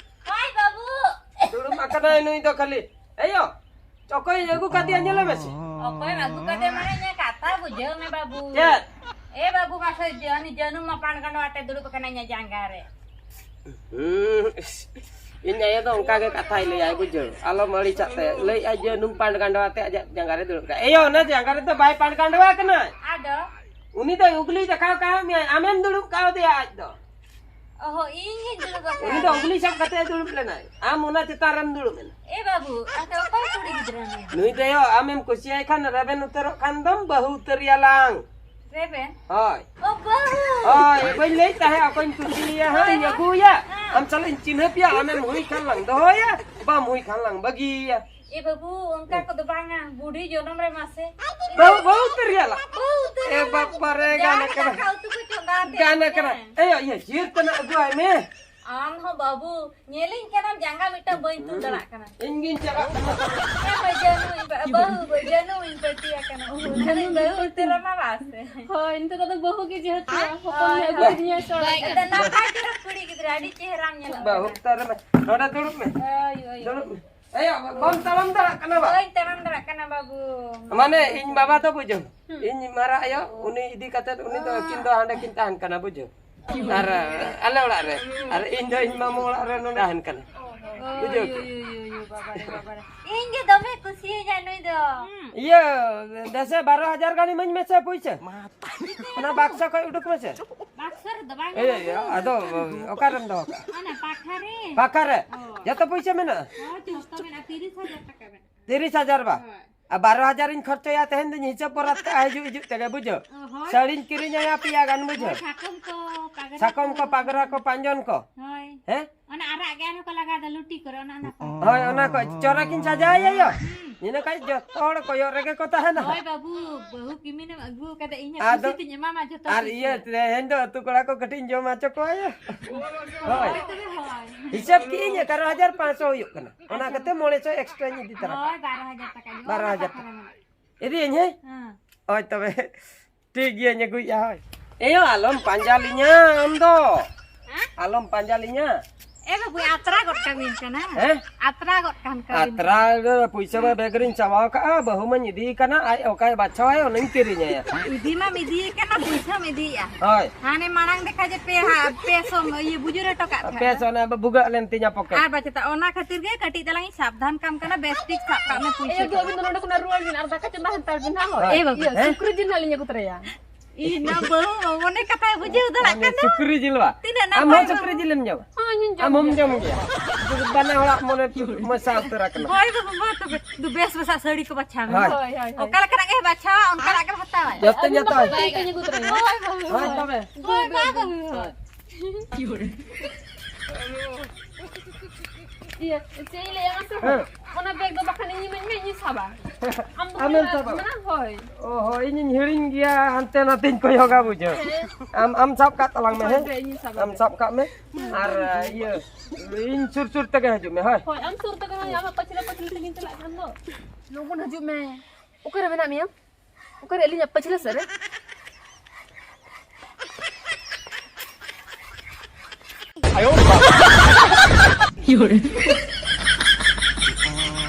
ᱦᱳᱭ, ᱵᱟᱹᱵᱩ᱾ ᱫᱩᱲᱩᱵ ᱟᱠᱟᱱᱟᱭ ᱱᱩᱭ ᱫᱚ ᱠᱷᱟᱹᱞᱤ᱾ ᱮᱭᱳ, ᱚᱠᱚᱭ ᱟᱹᱜᱩ ᱠᱟᱫᱮᱭᱟ, ᱧᱮᱞᱮ ᱢᱮᱥᱮ᱾ ᱚᱠᱚᱭᱮᱢ ᱟᱹᱜᱩ ᱠᱟᱫᱮᱭᱟ ᱢᱟᱱᱮ, ᱤᱧᱟᱹᱜ ᱠᱟᱛᱷᱟ ᱵᱩᱡᱷᱟᱹᱣ ᱢᱮ, ᱵᱟᱹᱵᱩ᱾ ᱪᱮᱫ? ᱮ ᱵᱟᱹᱵᱩ, ᱢᱟᱥᱮ ᱡᱟᱹᱱᱩ-, ᱡᱟᱹᱱᱩᱢ ᱢᱟ ᱯᱟᱱ ᱜᱟᱸᱰᱚ ᱟᱛᱮ ᱫᱩᱲᱩᱵ ᱟᱠᱟᱱᱟ ᱤᱧᱟᱹᱜ ᱡᱟᱸᱜᱟ ᱨᱮ᱾ ᱦᱩᱸ, ᱤᱧ ᱟᱭᱳ ᱫᱚ ᱚᱱᱠᱟ ᱜᱮ ᱠᱟᱛᱷᱟᱭ ᱞᱟᱹᱭᱟᱭ, ᱵᱩᱡᱷᱟᱹᱣ᱾ ᱟᱞᱚᱢ ᱟᱹᱲᱤᱥᱟᱜ ᱛᱟᱭᱟ᱾ ᱞᱟᱹᱭᱮᱫᱼᱟᱭ, ᱡᱟᱹᱱᱩᱢ ᱯᱟᱱ ᱜᱟᱸᱰᱚ ᱟᱛᱮ ᱟᱡᱟᱜ ᱡᱟᱸᱜᱟ ᱨᱮ ᱫᱩᱲᱩᱵ ᱠᱟᱱᱟ᱾ ᱮᱭᱳ, ᱚᱱᱟ ᱡᱟᱸᱜᱟ ᱨᱮᱫᱚ ᱵᱟᱭ ᱯᱟᱱ ᱜᱟᱸᱰᱚ ᱟᱠᱟᱱᱟ᱾ ᱟᱫᱚ? ᱩᱱᱤ ᱫᱚᱭ ᱩᱜᱽᱞᱤ ᱫᱮᱠᱷᱟᱣ ᱠᱟᱣ ᱢᱮᱭᱟᱭ, ᱟᱢᱮᱢ ᱫᱩᱲᱩᱵ ᱠᱟᱣᱫᱮᱭᱟ ᱟᱡ ᱫᱚ᱾ ᱚᱦᱚ, ᱤᱧ ᱜᱤᱧ ᱫᱩᱲᱩᱵ ᱟᱠᱟᱱᱟ᱾ ᱩᱱᱤ ᱫᱚ ᱩᱜᱽᱞᱤ ᱥᱟᱵ ᱠᱟᱛᱮ ᱮ ᱫᱩᱲᱩᱵ ᱞᱮᱱᱟᱭ, ᱟᱢ ᱚᱱᱟ ᱪᱮᱛᱟᱱ ᱨᱮᱢ ᱫᱩᱲᱩᱵ ᱮᱱᱟ᱾ ᱮ ᱵᱟᱹᱵᱩ, ᱟᱫᱚ ᱚᱠᱚᱭ ᱠᱩᱲᱤ ᱜᱤᱫᱽᱨᱟᱹ ᱱᱩᱭ ᱫᱚ? ᱱᱩᱭ ᱫᱚᱭᱳ, ᱟᱢᱮᱢ ᱠᱩᱥᱤᱭᱟᱭ ᱠᱷᱟᱱ ᱨᱮᱵᱮᱱ ᱩᱛᱟᱹᱨᱚᱜ ᱠᱷᱟᱱ ᱫᱚᱢ ᱵᱟᱹᱦᱩ ᱩᱛᱟᱹᱨ ᱭᱟᱞᱟᱝ᱾ ᱨᱮᱵᱮᱱ? ᱦᱳᱭ᱾ ᱳ ᱵᱟᱹᱦᱩ! ᱦᱳᱭ, ᱵᱟᱹᱧ ᱞᱟᱹᱭ ᱛᱟᱦᱮᱸᱫ ᱚᱠᱚᱭᱤᱧ ᱠᱩᱥᱤᱭᱟᱭᱟ, ᱦᱳᱭ, ᱦᱟᱸᱜ ᱤᱧ ᱦᱳᱭ᱾ ᱟᱹᱜᱩᱭᱟ᱾ ᱦᱮᱸ᱾ ᱟᱢ ᱥᱟᱞᱟᱜ ᱤᱧ ᱪᱤᱱᱦᱟᱹᱯ ᱯᱮᱭᱟ, ᱟᱢᱮᱢ ᱦᱩᱭ ᱠᱷᱟᱱ ᱞᱟᱝ ᱫᱚᱦᱚᱭᱟ, ᱵᱟᱢ ᱦᱩᱭ ᱠᱷᱟᱱ ᱞᱟᱝ ᱵᱟᱹᱜᱤᱭᱟ᱾ ᱮ ᱵᱟᱹᱵᱩ, ᱚᱱᱠᱟ ᱠᱚᱫᱚ ᱵᱟᱝᱟ, ᱵᱩᱰᱷᱤ ᱡᱚᱱᱚᱢ ᱨᱮ ᱢᱟᱥᱮ᱾ ᱵᱟᱹᱦᱩ, ᱵᱟᱹᱦᱩ ᱩᱛᱟᱹᱨ ᱜᱮᱭᱟ ᱞᱟ᱾ ᱵᱟᱹᱦᱩ ᱩᱛᱟᱹᱨ ᱮ ᱜᱮᱭᱟ᱾ ᱵᱟᱯᱟ ᱨᱮ, ᱡᱟᱦᱟᱸ ᱜᱟᱱ ᱞᱮᱠᱟ ᱠᱟᱱᱟ᱾ ᱫᱟᱠᱟ ᱩᱛᱩ ᱠᱚ ᱪᱚᱸᱫᱟ ᱟᱛᱮ ᱜᱟᱱ ᱠᱟᱱᱟ᱾ ᱠᱟᱱᱟ᱾ ᱮᱭ, ᱤᱭᱟᱹ, ᱡᱤᱞ ᱛᱟᱱᱟᱜ ᱟᱹᱜᱩᱣᱟᱭ ᱢᱮ᱾ ᱟᱢ ᱦᱚᱸ ᱵᱟᱹᱵᱩ, ᱧᱮᱞᱤᱧ ᱠᱟᱱᱟᱢ, ᱡᱟᱸᱜᱟ ᱢᱤᱫᱴᱟᱝ ᱵᱟᱹᱧ ᱛᱩᱞ ᱫᱟᱲᱮᱭᱟᱜ ᱠᱟᱱᱟ᱾ ᱤᱧ ᱜᱤᱧ ᱪᱟᱞᱟᱜ ᱠᱟᱱᱟ᱾ ᱦᱮᱸ, ᱦᱳᱭ, ᱡᱟᱹᱱᱩ ᱤᱧ ᱵᱟ-, ᱵᱟᱹᱦᱩ, ᱵᱟᱹᱦᱩ, ᱡᱟᱹᱱᱩ ᱤᱧ ᱯᱟᱹᱴᱤ ᱟᱠᱟᱱᱟ᱾ ᱩᱦᱩ, ᱡᱟᱹᱱᱩ ᱡᱟᱹᱱᱩ ᱵᱟᱹᱦᱩ ᱩᱛᱟᱹᱨ ᱟᱢᱟ ᱵᱟᱥ᱾ ᱦᱳᱭ, ᱱᱤᱛᱚᱜ ᱫᱚ ᱵᱟᱹᱦᱩ ᱜᱮ ᱡᱮᱦᱮᱛᱩ ᱦᱳᱭ, ᱦᱚᱯᱚᱱ ᱦᱳᱭ, ᱢᱮ ᱟᱹᱜᱩ ᱦᱳᱭ᱾ ᱠᱤᱫᱤᱧᱟ ᱪᱚᱲ ᱟᱫᱚ ᱠᱟᱱᱟ᱾ ᱱᱟᱯᱟᱭ ᱪᱮᱦᱨᱟ ᱠᱩᱲᱤ ᱜᱤᱫᱽᱨᱟᱹ, ᱟᱹᱰᱤ ᱪᱮᱦᱨᱟᱢ ᱧᱮᱞᱚᱜ ᱵᱟᱹᱦᱩ ᱠᱟᱱᱟ᱾ ᱩᱛᱟᱹᱨ ᱟᱢᱟ᱾ ᱱᱚᱰᱮ ᱫᱩᱲᱩᱵ ᱢᱮ᱾ ᱦᱳᱭ, ᱦᱳᱭ, ᱫᱩᱲᱩᱵ ᱦᱳᱭ᱾ ᱢᱮ᱾ ᱮᱭᱟ, ᱵᱟᱢ ᱛᱟᱲᱟᱢ ᱫᱟᱲᱮᱭᱟᱜ ᱠᱟᱱᱟ ᱵᱟ? ᱵᱟᱹᱧ ᱛᱟᱲᱟᱢ ᱫᱟᱲᱮᱭᱟᱜ ᱠᱟᱱᱟ, ᱵᱟᱹᱵᱩ᱾ ᱢᱟᱱᱮ, ᱤᱧ ᱵᱟᱵᱟ ᱫᱚ ᱵᱩᱡᱷᱟᱹᱣ᱾ ᱦᱩᱸ᱾ ᱤᱧ ᱢᱟᱨᱟᱝ ᱟᱭᱳ, ᱩᱱᱤ ᱤᱫᱤ ᱠᱟᱛᱮ ᱩᱱᱤ ᱫᱚ ᱟᱹᱠᱤᱱ ᱫᱚ ᱦᱟᱸᱰᱮ ᱠᱤᱱ ᱛᱟᱦᱮᱱ ᱠᱟᱱᱟ, ᱵᱩᱡᱷᱟᱹᱣ᱾ ᱟᱨ ᱟᱞᱮ ᱚᱲᱟᱜ ᱨᱮ, ᱟᱨ ᱤᱧ ᱫᱚ ᱤᱧ ᱢᱟᱢᱩ ᱚᱲᱟᱜ ᱨᱮ ᱱᱚᱰᱮ ᱛᱟᱦᱮᱱ ᱠᱟᱱᱟ᱾ ᱚ, ᱵᱩᱡᱷᱟᱹᱣ ᱭᱳ, ᱠᱮᱫ? ᱭᱳ, ᱭᱳ, ᱭᱳ, ᱵᱟᱵᱟ ᱨᱮ, ᱵᱟᱵᱟ ᱨᱮ᱾ ᱤᱧ ᱜᱮ ᱫᱚᱢᱮ ᱠᱩᱥᱤᱭᱟᱹᱧᱟᱭ ᱱᱩᱭ ᱫᱚ᱾ ᱤᱭᱟᱹ, ᱫᱮᱥᱮ ᱵᱟᱨᱚ ᱦᱟᱡᱟᱨ ᱜᱟᱱ ᱤᱢᱟᱹᱧ ᱢᱮᱥᱮ ᱯᱩᱭᱥᱟᱹ᱾ ᱚᱱᱟ ᱵᱟᱠᱥᱚ ᱠᱷᱚᱡ ᱩᱰᱩᱠ ᱢᱮᱥᱮ᱾ ᱵᱟᱠᱥᱚ ᱨᱮᱫᱚ ᱵᱟᱝ ᱮᱭ, ᱠᱟᱱᱟ᱾ ᱮᱭ, ᱟᱫᱚ ᱚᱠᱟᱨᱮᱢ ᱫᱚᱦᱚ ᱠᱟᱜᱼᱟ? ᱚᱱᱟ ᱯᱟᱠᱷᱟ ᱨᱮ᱾ ᱯᱟᱠᱷᱟ ᱨᱮ? ᱦᱳᱭ᱾ ᱡᱚᱛᱚ ᱯᱩᱭᱥᱟᱹ ᱢᱮᱱᱟᱜᱼᱟ? ᱦᱳᱭ, ᱡᱚᱛᱚ ᱢᱮᱱᱟᱜᱼᱟ, ᱛᱤᱨᱤᱥ ᱦᱟᱡᱟᱨ ᱴᱟᱠᱟ ᱢᱮᱱᱟᱜᱼᱟ᱾ ᱛᱤᱨᱤᱥ ᱦᱟᱡᱟᱨ ᱵᱟ? ᱦᱳᱭ᱾ ᱟᱨ ᱵᱟᱨᱚ ᱦᱟᱡᱟᱨ ᱤᱧ ᱠᱷᱚᱨᱪᱟᱭᱟ, ᱛᱮᱦᱮᱧ ᱫᱚᱧ ᱦᱤᱥᱟᱹᱵ ᱵᱚᱨᱟᱛ ᱠᱟᱜᱼᱟ, ᱦᱤᱡᱩᱜ, ᱦᱤᱡᱩᱜ ᱛᱮᱜᱮ, ᱵᱩᱡᱷᱟᱹᱣ? ᱚ, ᱦᱳᱭ᱾ ᱥᱟᱹᱲᱤᱧ ᱠᱤᱨᱤᱧ ᱟᱭᱟ ᱯᱮᱭᱟ ᱜᱟᱱ, ᱵᱩᱡᱷᱟᱹᱣ? ᱦᱳᱭ, ᱥᱟᱠᱚᱢ ᱠᱚ, ᱯᱟᱜᱽᱨᱟ ᱠᱚ, ᱥᱟᱠᱚᱢ ᱠᱚ, ᱯᱟᱸᱡᱚᱱ ᱠᱚ᱾ ᱦᱳᱭ᱾ ᱦᱮᱸ? ᱚᱱᱟ ᱟᱨᱟᱜ ᱜᱮ ᱟᱨᱦᱚᱸ ᱠᱚ ᱞᱟᱜᱟᱣ ᱫᱟ, ᱞᱩᱴᱤ ᱠᱚᱨᱮ, ᱚᱱᱟ, ᱚᱱᱟ ᱠᱚ᱾ ᱦᱳᱭ, ᱚᱱᱟ ᱠᱚ ᱪᱚᱨᱟᱠᱤᱧ ᱥᱟᱡᱟᱣ ᱟᱭᱟ ᱭᱳ᱾ ᱦᱩᱸ᱾ ᱤᱱᱟᱹ ᱠᱷᱟᱡ ᱡᱚᱛᱚ ᱦᱚᱲ ᱠᱚᱭᱚᱜ ᱨᱮᱜᱮ ᱠᱚ ᱛᱟᱦᱮᱱᱟ᱾ ᱦᱳᱭ ᱵᱟᱹᱵᱩ, ᱵᱟᱹᱦᱩ ᱠᱤᱢᱤᱱᱮᱢ ᱟᱹᱜᱩ ᱠᱟᱫᱮ, ᱤᱧ ᱦᱚᱸ ᱟᱫᱚ ᱠᱩᱥᱤ ᱛᱤᱧ ᱮᱢᱟᱢᱟ ᱡᱚᱛᱚ ᱟᱨ ᱠᱤᱪᱷᱩ᱾ ᱤᱭᱟᱹ, ᱛᱮᱦᱮᱧ ᱫᱚ ᱟᱹᱛᱩ ᱠᱚᱲᱟ ᱠᱚ ᱠᱟᱹᱴᱤᱡ ᱤᱧ ᱡᱚᱢ ᱦᱚᱪᱚ ᱠᱚᱣᱟ ᱭᱳ᱾ ᱦᱳᱭ᱾ ᱦᱳᱭ ᱛᱚᱵᱮ ᱦᱳᱭ᱾ ᱦᱤᱥᱟᱹᱵ ᱠᱤᱫᱟᱹᱧ ᱮᱜᱟᱨᱚ ᱦᱟᱡᱟᱨ ᱯᱟᱸᱪᱥᱚ ᱦᱩᱭᱩᱜ ᱠᱟᱱᱟ᱾ ᱚᱱᱟ ᱟᱪᱪᱷᱟ᱾ ᱠᱟᱛᱮ ᱢᱚᱬᱮ ᱥᱚ ᱮᱠᱥᱴᱨᱟᱧ ᱤᱫᱤ ᱛᱟᱨᱟ ᱠᱟᱜᱼᱟ᱾ ᱦᱳᱭ, ᱵᱟᱨᱚ ᱦᱟᱡᱟᱨ ᱴᱟᱠᱟ ᱧᱚᱜ ᱵᱟᱨᱚ ᱦᱟᱡᱟᱨ ᱚᱱᱟ ᱴᱟᱠᱟ᱾ ᱯᱟᱛᱷᱟᱢ ᱨᱮ ᱢᱮᱱᱟᱜᱼᱟ᱾ ᱤᱫᱤᱭᱟᱹᱧ, ᱦᱮᱸ? ᱦᱮᱸ᱾ ᱦᱳᱭ, ᱛᱚᱵᱮ ᱴᱷᱤᱠ ᱜᱮᱭᱟᱧ ᱟᱹᱜᱩᱭᱮᱫᱼᱟ, ᱦᱳᱭ᱾ ᱮᱭᱳ, ᱟᱞᱚᱢ ᱯᱟᱸᱡᱟ ᱞᱤᱧᱟ ᱟᱢ ᱫᱚ᱾ ᱦᱮᱸ? ᱟᱞᱚᱢ ᱯᱟᱸᱡᱟ ᱞᱤᱧᱟ᱾ ᱮ ᱵᱟᱹᱵᱩ, ᱟᱛᱨᱟ ᱜᱚᱫ ᱠᱟᱹᱢᱤ ᱠᱟᱱᱟ᱾ ᱦᱮᱸ? ᱟᱛᱨᱟ ᱜᱚᱫ ᱠᱟᱱ ᱠᱟᱹᱢᱤ᱾ ᱟᱛᱨᱟ ᱨᱮ ᱯᱩᱭᱥᱟᱹ ᱢᱟ ᱵᱮᱜᱽ ᱨᱤᱧ ᱪᱟᱵᱟ ᱠᱟᱜᱼᱟ, ᱵᱟᱹᱦᱩ ᱢᱟᱧ ᱤᱫᱤᱭᱮ ᱠᱟᱱᱟ, ᱟᱡ ᱚᱠᱟᱭ ᱵᱟᱪᱷᱟᱣᱟᱭ, ᱚᱱᱟᱧ ᱠᱤᱨᱤᱧᱟᱭᱟ᱾ ᱤᱫᱤ ᱢᱟᱢ ᱤᱫᱤᱭᱮ ᱠᱟᱱᱟ, ᱯᱩᱭᱥᱟᱹᱢ ᱤᱫᱤᱭᱮᱜᱼᱟ᱾ ᱦᱳᱭ᱾ ᱦᱟᱱᱮ ᱢᱟᱲᱟᱝ ᱫᱮᱠᱷᱟ ᱡᱮ ᱯᱮ ᱦᱟ-, ᱯᱮ ᱥᱚ ᱤᱭᱟᱹ ᱵᱩᱡᱩᱨ ᱦᱚᱴᱚ ᱠᱟᱜ ᱯᱮ ᱛᱟᱦᱮᱸᱫ᱾ ᱥᱚ ᱚᱱᱟ ᱵᱷᱩᱜᱟᱹᱜ ᱞᱮᱱ ᱛᱤᱧᱟ ᱯᱚᱠᱮᱴ᱾ ᱟᱨ ᱵᱟᱪᱮᱛᱟ, ᱚᱱᱟ ᱠᱷᱟᱹᱛᱤᱨ ᱜᱮ ᱠᱟᱹᱴᱤᱡ ᱛᱟᱞᱟᱝ ᱤᱧ ᱥᱟᱵᱫᱷᱟᱱ ᱠᱟᱢ ᱠᱟᱱᱟ, ᱵᱮᱥ ᱴᱷᱤᱠ ᱥᱟᱵ ᱠᱟᱜ ᱢᱮ ᱯᱩᱭᱥᱟᱹ ᱮᱭ ᱠᱚ᱾ ᱟᱹᱵᱤᱱ ᱫᱚ ᱱᱚᱰᱮ ᱠᱷᱚᱱᱟᱜ ᱨᱩᱣᱟᱹᱲ ᱵᱤᱱ ᱟᱨ ᱫᱟᱠᱟ ᱪᱚᱸᱫᱟ ᱦᱟᱛᱟᱲ ᱵᱤᱱ, ᱦᱟᱸᱜ ᱦᱳᱭ᱾ ᱮ ᱵᱟᱹᱵᱩ, ᱤᱭᱟᱹ, ᱦᱮᱸ? ᱥᱩᱠᱨᱤ ᱡᱤᱞ ᱦᱟᱸᱜ ᱞᱤᱧ ᱟᱹᱜᱩ ᱛᱚᱨᱟᱭᱟ᱾ ᱤᱧ ᱱᱟ ᱵᱟᱹᱦᱩ ᱢᱚᱱᱮ ᱠᱟᱛᱷᱟᱭ ᱵᱩᱡᱷᱟᱹᱣ ᱫᱟᱲᱮᱭᱟᱜ ᱢᱟᱱᱮ ᱠᱟᱱᱟ᱾ ᱥᱩᱠᱨᱤ ᱡᱤᱞ ᱵᱟ? ᱛᱤᱱᱟᱹᱜ ᱟᱢ ᱱᱟᱯᱟᱭ ᱦᱚᱸ ᱵᱟᱹᱦᱩ᱾ ᱥᱩᱠᱨᱤ ᱡᱤᱞᱮᱢ ᱡᱚᱢᱟ? ᱦᱚᱸ, ᱤᱧ ᱦᱚᱸᱧ ᱡᱚᱢ ᱟᱢ ᱦᱚᱸᱢ ᱜᱮᱭᱟ᱾ ᱡᱚᱢ ᱜᱮᱭᱟ? ᱵᱟᱱᱟ ᱦᱚᱲᱟᱜ ᱢᱚᱱᱮ ᱢᱮᱥᱟ ᱩᱛᱟᱹᱨ ᱟᱠᱟᱱᱟ᱾ ᱦᱳᱭ ᱵᱟᱹᱵᱩ, ᱢᱟ ᱛᱚᱵᱮ, ᱫᱩ ᱵᱮᱥ ᱵᱮᱥᱟᱜ ᱥᱟᱹᱲᱤ ᱠᱚ ᱵᱟᱪᱷᱟᱣ ᱢᱮ᱾ ᱦᱳᱭ᱾ ᱦᱳᱭ, ᱦᱳᱭ, ᱦᱳᱭ᱾ ᱚᱠᱟ ᱞᱮᱠᱟᱱᱟᱜ ᱜᱮ ᱵᱟᱪᱷᱟᱣᱟ, ᱚᱱᱠᱟᱱᱟᱜ ᱜᱮᱢ ᱦᱟᱛᱟᱣᱟ᱾ ᱡᱚᱛᱚᱧ ᱦᱟᱛᱟᱣᱟ᱾ ᱦᱳᱭ, ᱵᱟᱹᱵᱩ᱾ ᱦᱳᱭ, ᱛᱚᱵᱮ᱾ ᱦᱳᱭ, ᱢᱟ, ᱵᱟᱹᱵᱩ᱾ ᱦᱳᱭ᱾ ᱤᱭᱟᱹ, ᱪᱮᱫ ᱤᱧ ᱞᱟᱹᱭᱟ ᱢᱟᱥᱮ? ᱦᱮᱸ᱾ ᱚᱱᱟ ᱵᱮᱜᱽ ᱫᱚ ᱵᱟᱠᱷᱟᱱ ᱤᱧ ᱤᱢᱟᱹᱧ ᱢᱮ, ᱤᱧᱤᱧ ᱥᱟᱵᱟ᱾ ᱟᱢ ᱫᱚ ᱟᱢᱮᱢ ᱢᱮᱱᱟ-, ᱥᱟᱵᱟ? ᱢᱮᱱᱟ, ᱦᱳᱭ᱾ ᱚ ᱦᱚᱸ, ᱤᱧᱤᱧ ᱦᱤᱲᱤᱧ ᱜᱮᱭᱟ, ᱦᱟᱱᱛᱮ ᱱᱟᱛᱮᱧ ᱠᱚᱭᱚᱜᱟ ᱵᱩᱡᱷᱟᱹᱣ᱾ ᱦᱮᱸ᱾ ᱟᱢ, ᱟᱢ ᱥᱟᱵ ᱠᱟᱜ ᱛᱟᱞᱟᱝ ᱢᱮ, ᱦᱳᱭ, ᱦᱮᱸ? ᱦᱳᱭ, ᱤᱧᱤᱧ ᱥᱟᱵᱟ᱾ ᱟᱢ ᱥᱟᱵ ᱠᱟᱜ ᱢᱮ᱾ ᱟᱨ, ᱤᱭᱟᱹ, ᱤᱧ ᱥᱩᱨ ᱥᱩᱨ ᱛᱮᱜᱮ ᱦᱤᱡᱩᱜ ᱢᱮ, ᱦᱳᱭ᱾ ᱦᱳᱭ, ᱟᱢ ᱥᱩᱨ ᱛᱮᱜᱮ ᱦᱳᱭ, ᱟᱢᱟᱜ ᱯᱟᱹᱪᱷᱞᱟᱹ ᱯᱟᱹᱪᱷᱞᱟᱹ ᱛᱮᱜᱤᱧ ᱪᱟᱞᱟᱜ ᱠᱷᱟᱱ ᱫᱚ᱾ ᱞᱚᱜᱚᱱ ᱦᱤᱡᱩᱜ ᱢᱮ᱾ ᱚᱠᱟᱨᱮ ᱢᱮᱱᱟᱜ ᱢᱮᱭᱟ? ᱚᱠᱟᱨᱮ ᱟᱹᱞᱤᱧᱟᱜ ᱯᱟᱹᱪᱷᱞᱟᱹ ᱥᱮᱫ ᱨᱮ?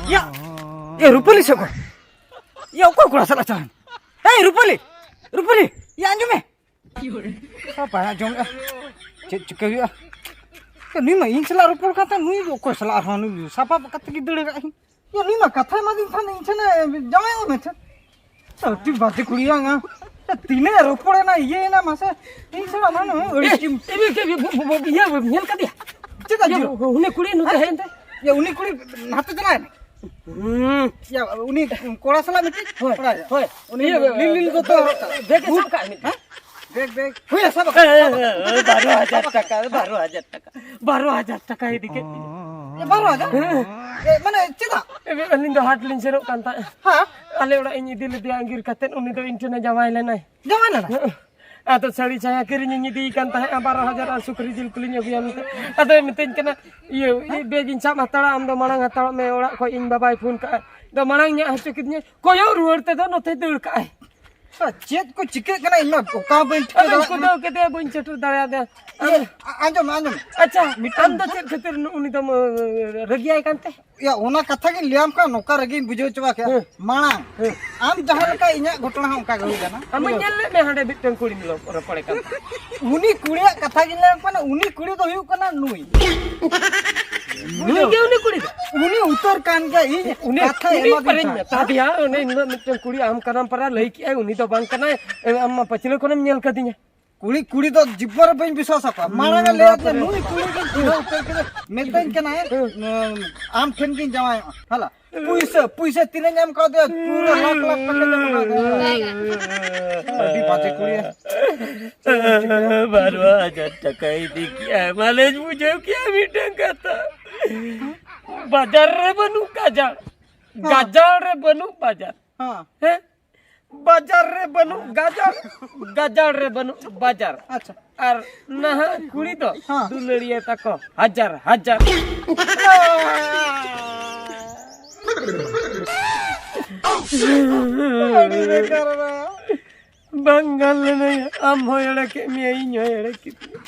ᱭᱟ, ᱮ ᱨᱩᱯᱟᱹᱞᱤ ᱥᱮ ᱚᱠᱚᱭ? ᱭᱟ, ᱚᱠᱚᱭ ᱠᱚᱲᱟ ᱥᱟᱞᱟᱜ ᱪᱟᱞᱟᱣᱮᱱ? ᱮᱭ ᱨᱩᱯᱟᱹᱞᱤ! ᱨᱩᱯᱟᱹᱞᱤ! ᱭᱟ, ᱟᱸᱡᱚᱢ ᱢᱮ! ᱥᱟᱯᱟᱭ ᱟᱸᱡᱚᱢᱮᱜᱼᱟ᱾ ᱪᱮᱫ ᱪᱤᱠᱟᱹ ᱦᱩᱭᱩᱜᱼᱟ? ᱭᱟ, ᱱᱩᱭ ᱢᱟ ᱤᱧ ᱥᱟᱞᱟᱜ ᱨᱚᱯᱚᱲ ᱠᱟᱱ ᱛᱟᱦᱮᱸ, ᱱᱩᱭ ᱫᱚ ᱚᱠᱚᱭ ᱥᱟᱞᱟᱜ ᱟᱨᱦᱚᱸ ᱱᱩᱭ ᱥᱟᱯᱟᱵ ᱠᱟᱛᱮ ᱜᱮ ᱫᱟᱹᱲ ᱠᱟᱜ ᱤᱧ᱾ ᱭᱟ, ᱱᱩᱭ ᱢᱟ ᱠᱟᱛᱷᱟᱭ ᱮᱢᱟᱫᱤᱧ ᱛᱟᱦᱮᱸᱱ, ᱤᱧ ᱴᱷᱮᱱᱮ ᱡᱟᱶᱟᱭᱚᱜ ᱢᱮ ᱛᱟᱦᱮᱸᱱ᱾ ᱟᱹᱰᱤ ᱵᱟᱡᱮ ᱠᱩᱲᱤ ᱭᱟ ᱱᱟ᱾ ᱛᱤᱱᱟᱹᱜ ᱮ ᱨᱚᱯᱚᱲᱮᱱᱟ, ᱤᱭᱟᱹᱭᱮᱱᱟ, ᱢᱟᱥᱮ᱾ ᱤᱧ ᱥᱟᱞᱟᱜ ᱢᱟ ᱱᱩᱭ ᱟᱹᱲᱤᱥ ᱜᱮ᱾ ᱮ, ᱮ, ᱮ, ᱵᱚ-, ᱵᱚ-, ᱵᱚ-, ᱤᱭᱟᱹ, ᱧᱮᱞ ᱠᱟᱫᱮᱭᱟ? ᱪᱮᱫᱟᱜ ᱤᱭᱟᱹ, ᱡᱤᱨᱳ? ᱩᱱᱤ ᱠᱩᱲᱤ ᱱᱚᱛᱮ ᱦᱮᱡ ᱮᱱᱛᱮ? ᱭᱟ, ᱩᱱᱤ ᱠᱩᱲᱤ ᱱᱟᱛᱮ ᱪᱟᱞᱟᱣᱮᱱᱟ᱾ ᱦᱩᱸ᱾ ᱭᱟ, ᱩᱱᱤ ᱠᱚᱲᱟ ᱥᱟᱞᱟᱜ ᱢᱤᱫᱴᱤᱡ ᱦᱳᱭ, ᱠᱚᱲᱟ᱾ ᱦᱳᱭ᱾ ᱩᱱᱤ ᱤᱭᱟᱹ, ᱞᱤᱞ ᱞᱤᱞ ᱠᱚ ᱛᱚ ᱦᱚᱨᱚᱜ ᱠᱟᱜᱼᱟ᱾ ᱵᱮᱜᱽ ᱮ ᱥᱟᱵ ᱠᱟᱜᱼᱟ ᱢᱤᱫᱴᱤᱡ᱾ ᱦᱮᱸ? Bag, bag. ᱦᱳᱭ, ᱥᱟᱵ ᱠᱟᱜᱼᱟ, ᱮ, ᱥᱟᱵ ᱠᱟᱜᱼᱟ᱾ ᱮ, ᱮ, ᱵᱟᱨᱚ ᱦᱟᱡᱟᱨ ᱴᱟᱠᱟ, ᱵᱟᱨᱚ ᱦᱟᱡᱟᱨ ᱴᱟᱠᱟ᱾ ᱵᱟᱨᱚ ᱦᱟᱡᱟᱨ ᱴᱟᱠᱟ ᱤᱫᱤ ᱠᱮᱫ ᱛᱤᱧᱟ᱾ ᱮ, ᱵᱟᱨᱚ ᱦᱟᱡᱟᱨ? ᱦᱮᱸ᱾ ᱮ, ᱢᱟᱱᱮ ᱪᱮᱫᱟᱜ? ᱮ, ᱟᱹᱞᱤᱧ ᱫᱚ ᱦᱟᱴ ᱞᱤᱧ ᱥᱮᱱᱚᱜ ᱠᱟᱱ ᱛᱟᱦᱮᱸᱫ᱾ ᱦᱮᱸ᱾ ᱟᱞᱮ ᱚᱲᱟᱜ ᱤᱧ ᱤᱫᱤ ᱞᱮᱫᱮᱭᱟ ᱟᱸᱜᱤᱨ ᱠᱟᱛᱮᱫ, ᱩᱱᱤ ᱫᱚ ᱤᱧ ᱴᱷᱮᱱᱮ ᱡᱟᱶᱟᱭ ᱞᱮᱱᱟᱭ᱾ ᱡᱟᱶᱟᱭ ᱞᱮᱱᱟᱭ? ᱦᱮᱸ᱾ ᱟᱫᱚ ᱥᱟᱹᱲᱤ ᱪᱷᱟᱭᱟ ᱠᱤᱨᱤᱧᱤᱧ ᱤᱫᱤᱭᱮ ᱠᱟᱱ ᱛᱟᱦᱮᱸᱫ, ᱵᱟᱨᱚ ᱦᱟᱡᱟᱨ ᱟᱨ ᱥᱩᱠᱨᱤ ᱡᱤᱞ ᱠᱚᱞᱤᱧ ᱟᱹᱜᱩᱭᱟ ᱢᱮᱱᱛᱮ᱾ ᱟᱫᱚᱭ ᱢᱤᱛᱟᱹᱧ ᱠᱟᱱᱟ, ᱤᱭᱟᱹ, ᱤᱧ ᱵᱮᱜᱽ ᱤᱧ ᱥᱟᱵ ᱦᱟᱛᱟᱲᱟ, ᱟᱢ ᱫᱚ ᱢᱟᱲᱟᱝ ᱦᱟᱛᱟᱲᱚᱜ ᱢᱮ, ᱚᱲᱟᱜ ᱠᱷᱚᱡ ᱤᱧ ᱵᱟᱵᱟᱭ ᱯᱷᱳᱱ ᱠᱟᱜᱼᱟ᱾ ᱟᱫᱚ ᱢᱟᱲᱟᱝ ᱧᱚᱜ ᱦᱚᱪᱚ ᱠᱤᱫᱤᱧᱟ, ᱠᱚᱭᱚᱜ ᱨᱩᱣᱟᱹᱲ ᱛᱮᱫᱚ ᱱᱚᱛᱮ ᱫᱟᱹᱲ ᱠᱟᱜᱼᱟᱭ᱾ ᱟᱨ ᱪᱮᱫ ᱠᱚ ᱪᱤᱠᱟᱹᱜ ᱠᱟᱱᱟ, ᱤᱧ ᱢᱟ ᱚᱠᱟ ᱵᱟᱹᱧ ᱴᱷᱤᱠᱟᱹ ᱟᱫᱚᱧ ᱫᱟᱲᱮᱭᱟᱜ ᱠᱟᱱᱟ᱾ ᱠᱩᱫᱟᱹᱣ ᱠᱮᱫᱮᱭᱟ, ᱵᱟᱹᱧ ᱪᱷᱟᱹᱴᱩᱨ ᱫᱟᱲᱮᱭᱟᱫᱮᱭᱟ᱾ ᱤᱭᱟᱹ, ᱟᱢ ᱟ-, ᱟᱸᱡᱚᱢ ᱢᱮ, ᱟᱸᱡᱚᱢ ᱢᱮ᱾ ᱟᱪᱪᱷᱟ, ᱢᱤᱫᱴᱟᱝ ᱟᱢ ᱫᱚ ᱪᱮᱫ ᱠᱷᱟᱹᱛᱤᱨ ᱱᱩ-, ᱩᱱᱤ ᱫᱚᱢ, ᱟᱹ, ᱨᱟᱹᱜᱤᱭᱟᱭ ᱠᱟᱱᱛᱮ? ᱭᱟ, ᱚᱱᱟ ᱠᱟᱛᱷᱟ ᱜᱤᱧ ᱞᱟᱹᱭᱟᱢ ᱠᱟᱱ, ᱱᱚᱝᱠᱟ ᱨᱟᱹᱜᱤᱧ ᱵᱩᱡᱷᱟᱹᱣ ᱦᱚᱪᱚ ᱠᱮᱫ᱾ ᱦᱮᱸ᱾ ᱢᱟᱲᱟᱝ, ᱦᱮᱸ᱾ ᱟᱢ ᱡᱟᱦᱟᱸ ᱞᱮᱠᱟ ᱤᱧᱟᱹᱜ ᱜᱷᱚᱴᱚᱱᱟ ᱦᱚᱸ ᱚᱱᱠᱟ ᱜᱮ ᱦᱩᱭ ᱠᱟᱱᱟ᱾ ᱟᱢ ᱢᱟ ᱵᱩᱡᱷᱟᱹᱣ? ᱧᱮᱞ ᱞᱮᱫ ᱢᱮ ᱦᱟᱸᱰᱮ ᱢᱤᱫᱴᱟᱝ ᱠᱩᱲᱤᱢ ᱞᱚ-, ᱨᱚᱯᱚᱲᱮ ᱠᱟᱱ ᱛᱟᱦᱮᱸᱫ᱾ ᱩᱱᱤ ᱠᱩᱲᱤᱭᱟᱜ ᱠᱟᱛᱷᱟ ᱜᱤᱧ ᱞᱟᱹᱭᱟᱢ ᱠᱟᱱᱟ, ᱩᱱᱤ ᱠᱩᱲᱤ ᱫᱚ ᱦᱩᱭᱩᱜ ᱠᱟᱱᱟ ᱱᱩᱭ᱾ ᱱᱩᱭ ᱜᱮ ᱩᱱᱤ ᱠᱩᱲᱤ ᱫᱚ? ᱩᱱᱤ ᱩᱛᱟᱹᱨ ᱠᱟᱱ ᱜᱮᱭᱟ, ᱤᱧ ᱩᱱᱤ ᱠᱟᱛᱷᱟ ᱩᱱᱤ ᱮᱢᱟ ᱫᱤᱧ ᱯᱟᱨᱮᱧ ᱠᱷᱟᱱ᱾ ᱢᱮᱛᱟ ᱫᱮᱭᱟ, ᱩᱱᱤ ᱩᱱᱟᱹᱜ ᱢᱤᱫᱴᱮᱱ ᱠᱩᱲᱤ ᱟᱢ ᱠᱟᱱᱟᱢ ᱯᱟᱨᱟ ᱞᱟᱹᱭ ᱠᱮᱜᱼᱟᱭ, ᱩᱱᱤ ᱫᱚ ᱵᱟᱝ ᱠᱟᱱᱟᱭ᱾ ᱮ, ᱟᱢ ᱢᱟ ᱯᱟᱹᱪᱷᱞᱟᱹ ᱠᱷᱚᱱᱮᱢ ᱧᱮᱞ ᱠᱟᱫᱤᱧᱟ᱾ ᱠᱩᱲᱤ, ᱠᱩᱲᱤ ᱫᱚ ᱡᱤᱵᱚᱱ ᱨᱮ ᱵᱟᱹᱧ ᱵᱤᱥᱣᱟᱥ ᱟᱠᱚᱣᱟ᱾ ᱢᱟᱲᱟᱝ ᱮ ᱞᱟᱹᱭ ᱟᱫᱤᱧᱟ, ᱱᱩᱭ ᱠᱩᱲᱤ ᱜᱮ ᱪᱤᱱᱦᱟᱹ ᱩᱛᱟᱹᱨ ᱠᱮᱫᱟ, ᱢᱮᱛᱟᱹᱧ ᱠᱟᱱᱟᱭ, ᱟᱢ ᱴᱷᱮᱱ ᱜᱤᱧ ᱡᱟᱶᱟᱭᱚᱜᱼᱟ᱾ ᱦᱟᱞᱟ, ᱯᱩᱭᱥᱟᱹ, ᱯᱩᱭᱥᱟᱹ ᱛᱤᱱᱟᱹᱜ ᱮᱢ ᱠᱟᱣᱫᱮᱭᱟ? ᱯᱩᱨᱟᱹ ᱞᱟᱠᱷ ᱞᱟᱠᱷ ᱴᱟᱠᱟ ᱮᱢ ᱠᱟᱣᱫᱮᱭᱟ᱾ ᱟᱹᱰᱤ ᱵᱟᱡᱮ ᱠᱩᱲᱤ᱾ ᱵᱟᱨᱚ ᱦᱟᱡᱟᱨ ᱴᱟᱠᱟ ᱤᱫᱤ ᱠᱮᱜᱼᱟ, ᱢᱟᱞᱮᱧ ᱵᱩᱡᱷᱟᱹᱣ ᱠᱮᱜᱼᱟ ᱢᱤᱫᱴᱟᱝ ᱠᱟᱛᱷᱟ᱾ ᱵᱟᱡᱟᱨ ᱨᱮ ᱵᱟᱹᱱᱩᱜ ᱜᱟᱡᱟᱲ, ᱦᱮᱸ᱾ ᱜᱟᱡᱟᱲ ᱨᱮ ᱵᱟᱹᱱᱩᱜ ᱵᱟᱡᱟᱨ᱾ ᱦᱮᱸ᱾ ᱦᱮᱸ? ᱵᱟᱡᱟᱨ ᱨᱮ ᱵᱟᱹᱱᱩᱜ ᱜᱟᱡᱟᱲ, ᱜᱟᱡᱟᱲ ᱨᱮ ᱵᱟᱹᱱᱩᱜ ᱵᱟᱡᱟᱨ᱾ ᱟᱪᱪᱷᱟ᱾ ᱟᱨ ᱱᱟᱦᱟᱜ ᱠᱩᱲᱤ ᱫᱚ ᱦᱮᱸ᱾ ᱫᱩᱞᱟᱹᱲᱤᱭᱟᱹ ᱛᱟᱠᱚ ᱦᱟᱡᱟᱨ ᱦᱟᱡᱟᱨ᱾ ᱟᱹᱰᱤ ᱵᱮᱠᱟᱨ ᱮᱱᱟ᱾ ᱵᱟᱝ ᱜᱟᱱ ᱞᱮᱱᱟ, ᱟᱢ ᱦᱚᱸ ᱮᱲᱮ ᱠᱮᱫ ᱢᱮᱭᱟ, ᱤᱧ ᱦᱚᱸ ᱮᱲᱮ ᱠᱮᱫ ᱢᱮᱭᱟ᱾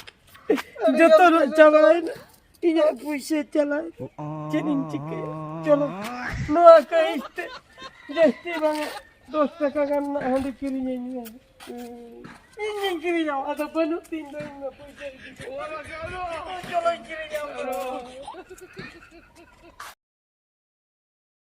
ᱡᱚᱛᱚᱱᱟᱜ ᱪᱟᱵᱟᱭᱮᱱᱟ, ᱤᱧᱟᱹᱜ ᱯᱩᱭᱥᱟᱹ ᱪᱟᱞᱟᱣ᱾ ᱪᱮᱫ ᱤᱧ ᱪᱤᱠᱟᱹᱭᱟ? ᱪᱚᱞᱚ, ᱱᱚᱣᱟ ᱠᱟᱹᱭᱤᱥ ᱛᱮ ᱡᱟᱹᱥᱛᱤ ᱵᱟᱝᱟ ᱫᱚᱥ ᱴᱟᱠᱟ ᱜᱟᱱ ᱨᱮᱱᱟᱜ ᱦᱟᱺᱰᱤ ᱠᱤᱨᱤᱧᱟᱹᱧ ᱢᱮ᱾ ᱤᱧ ᱜᱤᱧ ᱠᱤᱨᱤᱧᱟ, ᱟᱫᱚ ᱵᱟᱹᱱᱩᱜ ᱛᱤᱧ ᱫᱚ, ᱤᱧ ᱢᱟ ᱯᱩᱭᱥᱟᱹ ᱤᱫᱤ ᱠᱚ᱾ ᱪᱚᱞᱚᱧ ᱠᱤᱨᱤᱧᱟ᱾